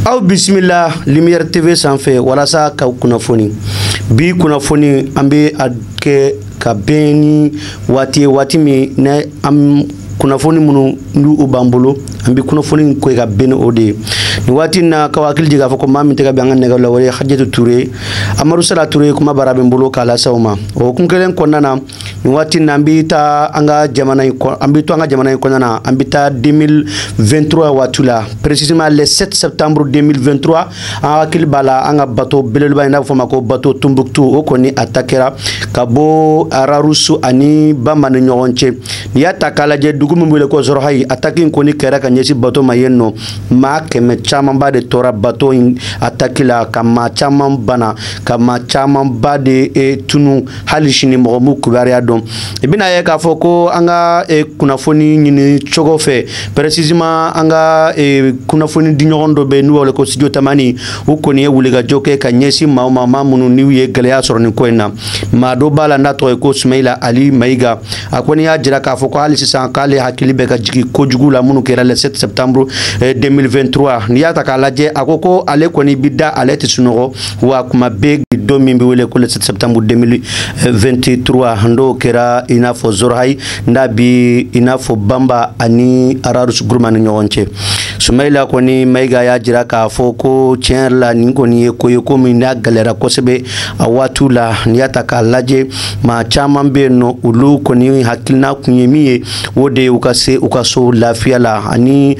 Aw bisimila Lumière TV sanfɛ walasa ka kunnafoni. Bi kunnafoni an bɛ a kɛ ka bɛn ni waati ye, waati min ne an kunnafoni minnu n'u b'an bolo, an bɛ kunnafoni kɛ ka bɛn ni o de ye nin waati in na. K'aw hakili jigin k'a fɔ ko maa min tɛ ka bɛn an ka nɛgɛ la, o ye Hajatu Ture, Amadu Sala Ture. Kuma baara bɛ n bolo k'a lase aw ma. O hukumu kelen kɔnɔna na, nin waati in na, an bɛ taa an ka jamana in, an bɛ to an ka jamana in kɔnɔna na. An bɛ taa 2023 waati la, précisément le 7 septembre 2023. An hakili b'a la, an ka bateau belebeleba in n'a bɛ fɔ o ma ko bateau Tombouctou, o kɔni attaquera ka bɔ Rharous ani Bamba ni ɲɔgɔn cɛ. N'i y'a ta k'a lajɛ, dugu min wele ko Zorohayi, attaque in kɔni kɛra ka ɲɛsin bateau ma yen nɔ. Maa 100 camanba de tora bateau in attaque la, ka maa caman bana, ka maa camanba de tunu. Hali sini mɔgɔ m'u kibaruya dɔn. I bɛna ye k'a fɔ ko an ka kunnafoni ɲini cogo fɛ, précisément an ka kunnafoni di ɲɔgɔn dɔ bɛ yen n'u b'a wele ko Studio Tamani, u kɔni ye wulikajɔ kɛ ka ɲɛsin maaw ma, maa minnu n'u ye gɛlɛya sɔrɔ nin ko in na. Maa dɔ b'a la n'a tɔgɔ ye ko Sumayila Ali Mayiga. A kɔni y'a jira k'a fɔ ko hali sisan k'ale hakili bɛ ka jigin kojugu la minnu kɛra le 7 septembre 2023. N'i y'a ta k'a lajɛ, a ko ko ale kɔni bi da, ale tɛ sunɔgɔ, wa kuma bɛɛ don min bɛ wele ko le 7 septembre 2023, n'o kɛra i n'a fɔ Zorohayi, n'a bi i n'a fɔ Bamba ani Rharous Gourma ni ɲɔgɔn cɛ. Sumayila kɔni Mayiga y'a jira k'a fɔ ko tiɲɛ yɛrɛ la, nin kɔni ye ko ye, ko min n'a gɛlɛyara kosɛbɛ a waatiw la. N'i y'a ta k'a lajɛ, maa caman bɛ yen nɔ, olu kɔni hakilina kun ye min ye, o de ye u ka se u ka so lafiya la ani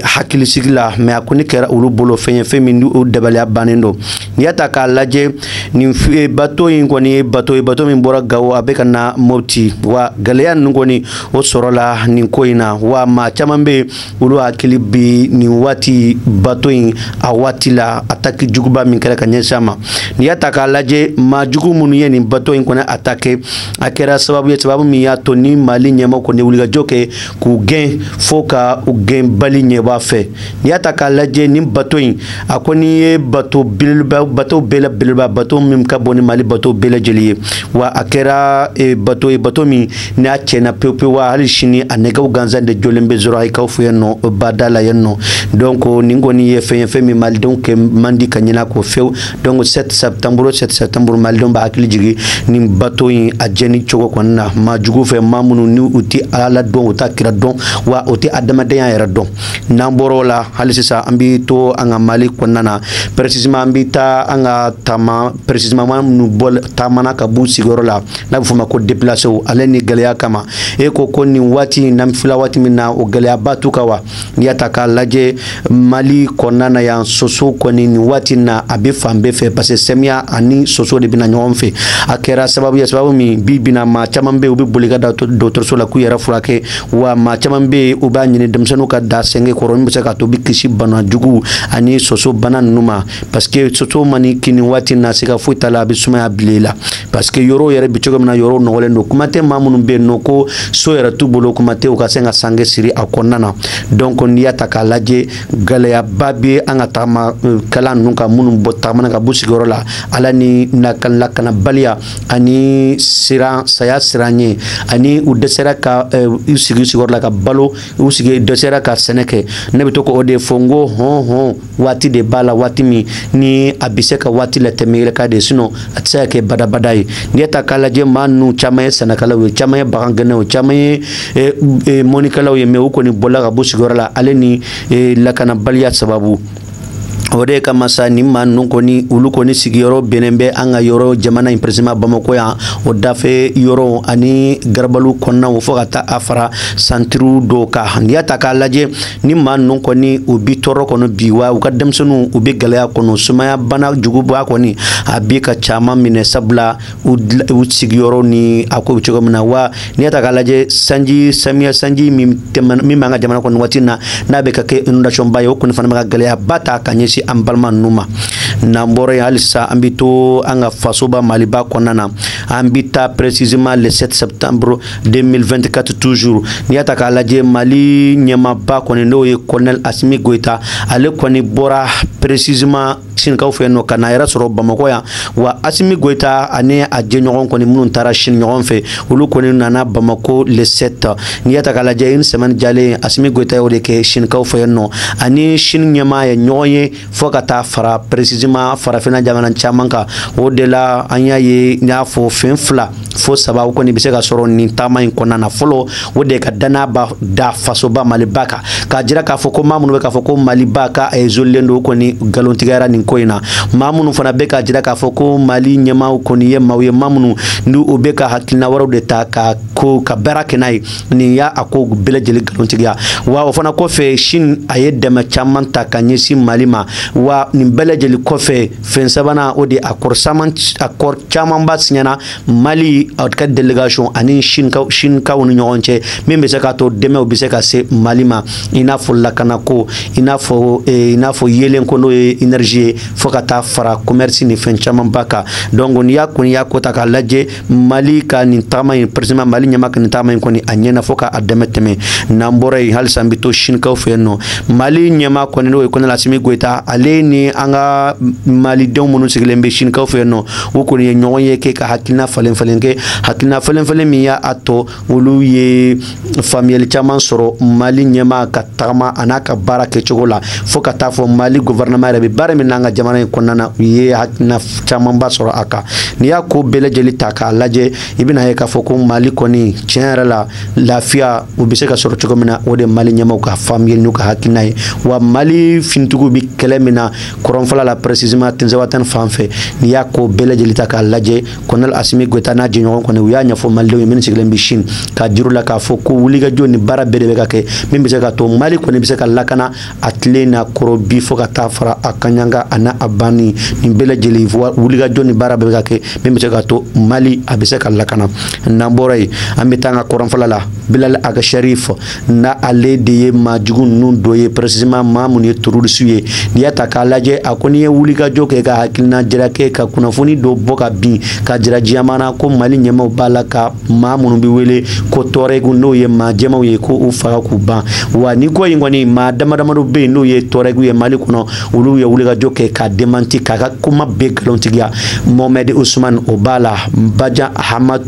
hakilisigi la. Mais a kɔni kɛra olu bolo fɛn ye, fɛn min ni o dabaliya bannen don. N'i y'a ta k'a lajɛ, nin bateau in kɔni ye bateau ye, bateau min bɔra Gawo, a bɛ ka na Mopti. Wa gɛlɛya ninnu kɔni o sɔrɔla nin ko in na, wa maa caman bɛ yen, olu hakili bi nin waati bateau in a waati la, attaque juguba min kɛra ka ɲɛsin a ma. N'i y'a ta k'a lajɛ, maa jugu minnu ye nin bateau in kɔni attaqué, a kɛra sababu ye, sababu min y'a to ni Mali ɲɛmaaw kɔni wulikajɔ kɛ k'u gɛn fo ka u gɛn bali ɲɛbɔ a fɛ. N'i y'a ta k'a lajɛ, nin bateau in a kɔni ye bateau belebeleba, bateau bɛɛ la belebeleba, bateau min ka bon ni Mali bateau bɛɛ lajɛlen ye. Wa a kɛra bateau ye, bateau min n'a tiɲɛna pewu pewu, wa hali sini a nɛgɛw gansan de jɔlen bɛ Zorohayikaw fɛ yen nɔ, bada la yen nɔ. Donc nin kɔni ye fɛn ye, fɛn min malidenw kɛ man di ka ɲinɛ kɔ fewu. Donc 7 septembre, 7 septembre, malidenw b'a hakili jigin nin bateau in a jɛni cogo kɔni na maa jugu fɛ, maa minnu ni u tɛ Ala dɔn, u t'a kira dɔn, wa u tɛ adamadenya yɛrɛ dɔn. N'an bɔra o la, hali sisan an bɛ to an ka Mali kɔnɔna na. Précisément an bɛ taa an ka taama, précisément minnu bɔ taamana ka b'u sigiyɔrɔ la, n'a bɛ f'o ma ko déplacé, ale ni gɛlɛya kama. E ko ko nin waati in n'an filɛ waati min na, o gɛlɛyaba t'u kan. Wa n'i y'a ta k'a lajɛ, Mali kɔnɔna na yan, soso kɔni nin waati in na a bɛ fan bɛɛ fɛ, parce que samiya ani soso de bɛna ɲɔgɔn fɛ. A kɛra sababu ye, sababu min bi bina maa caman bɛ yen, u bɛ boli ka da dɔgɔtɔrɔso la k'u yɛrɛ furakɛ. Wa maa caman bɛ yen, u b'a ɲini denmisɛnninw ka da sɛngɛ kɔrɔ min bɛ se k'a to u bɛ kisi bana jugu ani soso bana ninnu ma, parce que soso man kin nin waati in na, siga foyi t'a la, a bɛ sumaya bila i la, parce que yɔrɔw yɛrɛ bɛ cogo min na, yɔrɔw nɔgɔlen don. Kuma tɛ maa minnu bɛ yen nɔ ko so yɛrɛ t'u bolo, kuma tɛ u ka se ka sange siri a kɔnɔna na. Donc n'i y'a ta k'a lajɛ, gɛlɛyaba bɛ an ka taama kalan ninnu kan, minnu bɔ taamana ka b'u sigiyɔrɔ la, ala ni lakanabaliya ani siran, saya siran ɲɛ, ani u dɛsɛra ka u sigi sigiyɔrɔ la ka balo, u sigi dɛsɛra ka sɛnɛ kɛ. Ne bɛ to k'o de fɔ n ko hɔn hɔn waati de b'a la, waati min ni a bɛ se ka waati latɛmɛ yɛrɛ ka de, sinon a tɛ se ka kɛ badabada ye. N'i y'a ta k'a lajɛ, maa ninnu caman ye sɛnɛkɛlaw ye, caman ye bagangɛnnaw ye, caman ye mɔnikɛlaw ye, mais u kɔni bɔla ka bɔ sigiyɔrɔ la, ale ni lakanabaliya sababu. O de kama sa, nin maa ninnu kɔni, olu kɔni sigiyɔrɔ bɛnnen bɛ an ka yɔrɔ jamana in, précisément Bamako yan, o dafɛ yɔrɔ ani garibalu kɔnɔnaw, fo ka taa a fara santiriw dɔw kan. N'i y'a ta k'a lajɛ, ni maa ninnu kɔni u bi tɔɔrɔ kɔnɔ bi, wa u ka denmisɛnninw u bɛ gɛlɛya kɔnɔ. Sumaya bana juguba kɔni a bi ka caman minɛ, sabula u sigiyɔrɔ ni a ko bɛ cogo min na. Wa n'i y'a ta k'a lajɛ, sanji, samiya sanji min tɛmɛna, min b'an ka jamana kɔnɔ waati in na, n'a bɛ ka kɛ inondation ba ye, o kɔni fana bɛ ka gɛlɛyaba ta ka ɲɛsin an balima ninnu ma. N'an bɔra yen, halisa an bɛ to an ka fasoba Maliba kɔnɔna na. An bɛ taa précisément le 7 septembre 2024 toujours. N'i y'a ta k'a lajɛ, Mali ɲɛmaaba kɔni, n'o ye colonel Assimi Goïta, ale kɔni bɔra précisément Sinikaw fɛ yen nɔ ka na yɛrɛ sɔrɔ Bamakɔ yan. Wa Assimi Goïta ani a jɛɲɔgɔn kɔni minnu taara Chine ɲɔgɔn fɛ, olu kɔni nana Bamako le 7. N'i y'a ta k'a lajɛ, une semaine jalen Assimi Goïta y'o de kɛ Sinikaw fɛ yen nɔ, ani Chine ɲɛmaa ye ɲɔgɔn ye fo ka taa fara précisément farafinna jamana caman kan. O de la an y'a ye, n y'a fɔ, fɛn fila fo saba o kɔni bɛ se ka sɔrɔ nin taama in kɔnɔna na. Fɔlɔ, o de ka danaya ba da fasoba Maliba kan, k'a jira k'a fɔ ko maa minnu bɛ k'a fɔ ko Maliba ka isolélen don, o kɔni nkalontigiyara nin ko in na. Maa minnu fana bɛ k'a jira k'a fɔ ko Mali ɲɛmaaw kɔni ye maaw ye, maa minnu ni u bɛ ka hakilina wɛrɛw de ta ka ko ka baara kɛ n'a ye, nin y'a a ko bɛɛ lajɛlen nkalontigiya. Wa o fana kɔfɛ, Chine a ye dɛmɛ caman ta ka ɲɛsin Mali ma. Wa nin bɛɛ lajɛlen kɔfɛ, fɛn sabanan, o de accord camanba signana Mali ka délégation ani Chinekaw ni ɲɔgɔn cɛ, min bɛ se k'a to dɛmɛw bɛ se ka se Mali ma, i n'a fɔ lakanako, i n'a fɔ yeelenko, n'o ye énergie ye, fo ka taa fara commerce ni fɛn camanba kan. Donc n'i y'a kɔni y'a ko ta k'a lajɛ, Mali ka nin tagama in, précisément Mali ɲɛma ka nin tagama in kɔni, a ɲɛna fo k'a dɛmɛ tɛmɛ. N'an bɔra yen, halisa an bɛ to Chinekaw fɛ yen nɔ. Mali ɲɛma kɔni, n'o ye colonel Assimi Goïta, ale ni an ka malidenw minnu sigilen bɛ Chinekaw fɛ yen nɔ, u kɔni ye ɲɔgɔn ye kɛ ka hakilina falen falen kɛ, hakilina falen falen min y'a to olu ye faamuyali caman sɔrɔ Mali ɲɛma ka tagama a n'a ka baara kɛcogo la, fo ka taa fɔ Mali gouvernement yɛrɛ bɛ baara min n'an ka jamana in kɔnɔna na, u ye hakilina camanba sɔrɔ a kan. N'i y'a ko bɛɛ lajɛlen ta k'a lajɛ, i bɛna ye k'a fɔ ko Mali kɔni, tiɲɛ yɛrɛ la, lafiya u bɛ se ka sɔrɔ cogo min na, o de Mali ɲɛmaw ka faamuyali n'u ka hakilina ye. Wa Mali finitigiw bɛ kɛlɛ min na kɔrɔnfɛla la, précisément Tinzawatène fan fɛ, n'i y'a ko bɛɛ lajɛlen ta k'a lajɛ, colonel Assimi Goïta n'a jɛɲɔgɔn kɔni, u y'a ɲɛfɔ malidenw ye minnu sigilen bɛ Chine, k'a jiru la k'a fɔ ko wulikajɔ ni baara bɛɛ de bɛ ka kɛ min bɛ se ka to Mali kɔni bɛ se ka lakana a tile n'a kɔrɔ bi, fo ka taa fara a kaɲanga a n'a a banni, nin bɛɛ lajɛlen wulikajɔ ni baara bɛɛ bɛ ka kɛ min bɛ se ka to Mali a bɛ se ka lakana. N'an bɔra yen, an bɛ taa an ka kɔrɔnfɛla la. Bilal Ag Acherif, n'a ale de ye maajugu ninnu dɔ ye, précisément maa minnu ye terroriste ye, n'i y'a ta k'a lajɛ, a ko n'i ye wulikajɔ kɛ ka hakilina jira kɛ ka kunnafoni dɔ bɔ ka bin ka jira diɲɛmaa na ko Mali ɲɛmaw b'a la ka maa minnu bɛ wele ko Touareg, n'o ye maa jɛmaw ye, ko u faga k'u ban. Wa ni ko in kɔni, maa dama damadɔ bɛ yen n'o ye Touareg ye Mali kɔnɔ, olu ye wulikajɔ kɛ ka démenti, k'a ka kuma bɛɛ nkalontigiya. Mohamed Ousmane, o b'a la, Bajan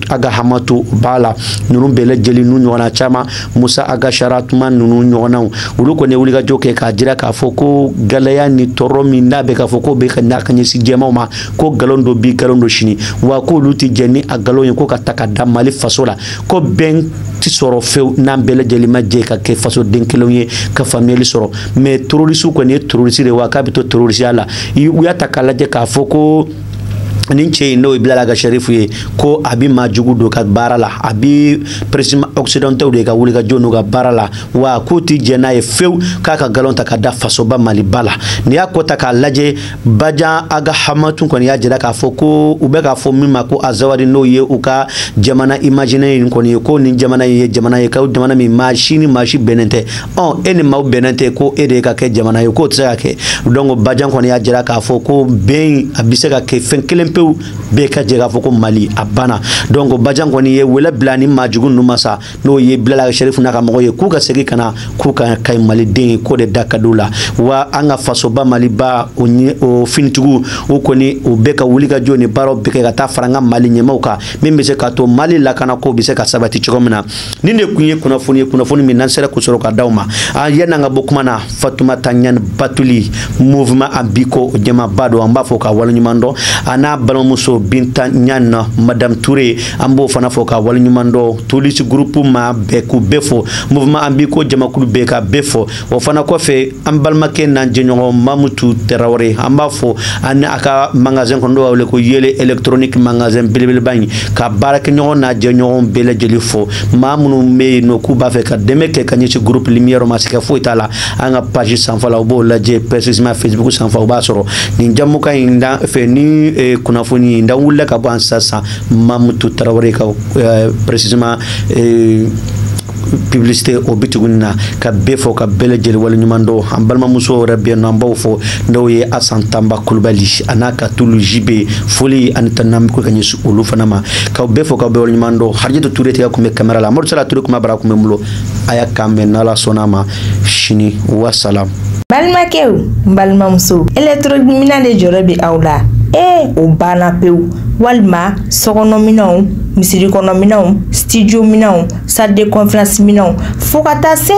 Aga Hamatu, o b'a la, ninnu bɛɛ lajɛlen n'u ɲɔgɔnna caman, Musa Aga Saratuma ninnu ɲɔgɔnnaw, olu kɔni ye wulikajɔ kɛ k'a jira k'a fɔ ko gɛlɛya ni tɔɔrɔ min n'a bɛ k'a fɔ ko bɛ ka n'a ka ɲɛsin jɛmaw ma, ko nkalon don bi, nkalon don sini, wa k'olu tɛ jɛn ni a nkalon ye ko ka ta ka da Mali faso la, ko bɛn ti sɔrɔ fewu n'an bɛɛ lajɛlen ma jɛ ka kɛ fasoden kelenw ye ka faamuyali sɔrɔ. Mais terroriste kɔni ye terroriste de, wa k'a bɛ to terrorisiya la. U y'a ta k'a lajɛ k'a fɔ ko nin cɛ in, n'o ye Bilal Ag Acherif ye, ko a bɛ maa jugu don ka baara la, a bɛ précisément occidentaux de ka wulikajɔ n'u ka baara la, wa k'u ti jɛn n'a ye fewu k'a ka nkalon ta ka da fasoba Maliba la. N'i y'a ko ta k'a lajɛ, Bajan Aga Hamatu kɔni y'a jira k'a fɔ ko u bɛ k'a fɔ min ma ko Azawadi, n'o ye u ka jamana imaginaire in kɔni ye, ko nin jamana in ye jamana ye, ko jamana min maa si ni maa si bɛnnen tɛ. Ɔ e ni maaw bɛnnen tɛ ko e de ka kɛ jamana ye, k'o tɛ se ka kɛ. Donc Bajan kɔni y'a jira k'a fɔ ko bɛn a bɛ se ka kɛ fɛn kelen pewu, bɛɛ ka jɛ k'a fɔ ko Mali, a banna. Donc Bajan kɔni ye wele bila ni maa jugu ninnu ma sa, n'o ye Bilal Ag Acherif n'a ka mɔgɔw ye, k'u ka segin ka na, k'u ka ka maliden ye, k'o de da ka d'u la. Wa an ka fasoba Maliba o o finitigiw, o kɔni o bɛɛ ka wuli ka jɔ ni baaraw bɛɛ kɛ ka taa fara an ka Mali ɲɛmaw kan, min bɛ se k'a to Mali lakana ko bɛ se ka sabati cogo min na. Nin de kun ye kunnafoni ye, kunnafoni min n'an sera k'o sɔrɔ ka d'aw ma. An yan'an ka bɔ kuma na, Fatumata Ɲani Batuli, mouvement Abiko ɲɛmaaba don, an b'a fɔ ka waleɲuman dɔn, a n'a balimamuso Binta Ɲani, Madame Touré, an b'o fana fɔ ka waleɲuman dɔn. Tulisi groupe maa bɛɛ, k'u bɛɛ fɔ, mouvement Abiko jamakulu bɛɛ, ka bɛɛ fɔ. O fana kɔfɛ, an balimakɛ n'an jɛɲɔgɔn Mamutu Tarawele, an b'a fɔ ani a ka magasin kɔnɔ, dɔw b'a wele ko Yele électronique, magasin belebeleba in, ka baarakɛɲɔgɔn n'a jɛɲɔgɔn bɛɛ lajɛlen fɔ. Maa minnu bɛ yen nɔ k'u b'a fɛ ka dɛmɛ kɛ ka ɲɛsin groupe Lumière ma, siga foyi t'a la, an ka page sanfɛ la, u b'o lajɛ, précisément Facebook sanfɛ, u b'a sɔrɔ nin jamukan in dan fɛ ni kunnafoni in dan wulila ka bɔ an sisan. Mamutu Tarawele ka précisément Publicité o bitigi na ka bɛɛ fɔ, ka bɛɛ lajɛlen waleɲuman dɔn. An balimamuso yɛrɛ bɛ yen nɔ, an b'aw fɔ, n'o ye Asan Tanba Kulubali a n'a ka tulu jibe. Foli ani tanuni an bɛ ko ka ɲɛsin olu fana ma, k'aw bɛɛ fɔ, k'aw bɛɛ waleɲuman dɔn. Harijɛtu Ture tigɛ kun bɛ kamera la, Amadu Sala Ture kuma bara kun bɛ n bolo. A y'a k'an bɛn n'Ala sɔnna a ma sini. Wasalam. Balimakɛw, n balimamuso, électronique de jɔrɔ bɛ aw la. Ee, o banna pewu. Walima sokɔnɔminɛnw, misiri kɔnɔminɛnw, studio minɛnw, salle de conférence minɛnw, fo ka taa se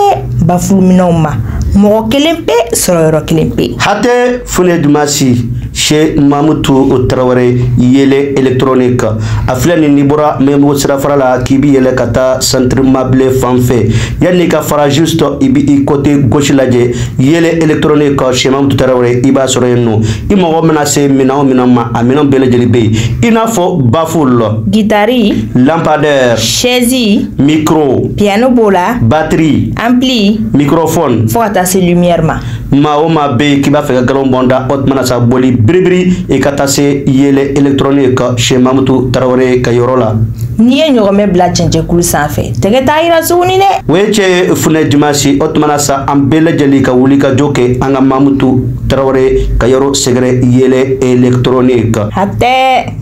baffle minɛnw ma, mɔgɔ kelen pe sɔrɔ yɔrɔ kelen pe. Hatɛ Fune Dumasi chez Mamutu Tarawele, Yele Électronique. A filɛ nin, n'i bɔra Mɛmɔgɔ sirafara la k'i bi yɛlɛ ka taa Centre Mabile fan fɛ, yanni ka fara, juste i bi i côté gauche lajɛ, Yele Électronique chez Mamutu Tarawele, i b'a sɔrɔ yen nɔ. I mago mana se minɛn o minɛn ma, a minɛn bɛɛ lajɛlen bɛ yen, i n'a fɔ baffle, gitari, lampadaire, chaise, micro, piano b'o la, batterie, ampli, microphone, fo ka taa se lumière ma. Maa o maa bɛ yen k'i b'a fɛ ka galon bɔn da, o tuma na sa, boli biribiri i ka taa se Yele Électronique chez Mamutu Tarawele ka yɔrɔ la. N'i ye ɲɔgɔmɛ bila cɛncɛnkulu sanfɛ, tɛgɛ t'a yira tuguni dɛ. O ye cɛ Funɛ Dimasi. O tuma na sa, an bɛɛ lajɛlen ka wuli ka jɔ kɛ an ka Mamutu Tarawele ka yɔrɔ sɛgɛrɛ, Yele Électronique. Hatɛ.